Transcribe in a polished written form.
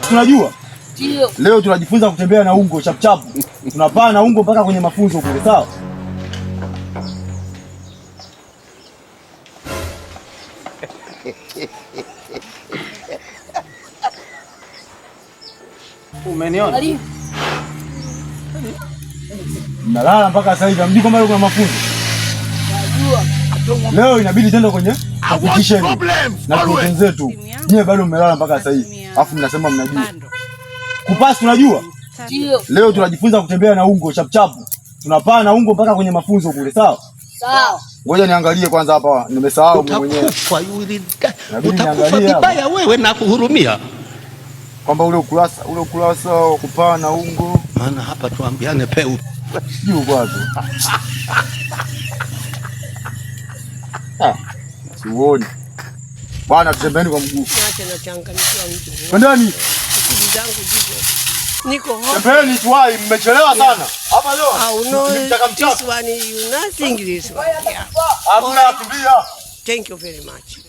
Tunajua Ndio. leo tunajifunza kutembea na ungo chapchapu. Tunapaa na ungo mpaka kwenye mafunzo kule, sawa? Umeniona? Mwalimu. Mnalala mpaka sasa hivi, hamjui kwamba leo kuna mafunzo. Najua. Leo inabidi tenda kwenye competition na wenzetu. Nyie bado mmelala mpaka sasa hivi, alafu mnasema mnajua kupasi. Tunajua Ndio. leo tunajifunza kutembea na ungo chapchapu. Tunapaa na ungo mpaka kwenye mafunzo kule, sawa? Sawa. Ngoja niangalie kwanza hapa, nimesahau mimi mwenyewe Utakufa, you will die. Inabidi Utakufa niangalie hapa. vibaya wewe na kuhurumia. Kwamba ule ukurasa wa kupaa na ungo Maana hapa tuambiane peu. Sijui uko wapi. Ah, siuoni bwana, tutembeeni kwa mguu. Niache nachanganyikiwa mtu. Twendeni, Akili zangu ziko. Niko home. Tembeni tuwai, mmechelewa sana hapa leo. I know Ni mchaka mchaka. This one, you nothing this one. Yeah. Hakuna kukimbia. Thank you very much.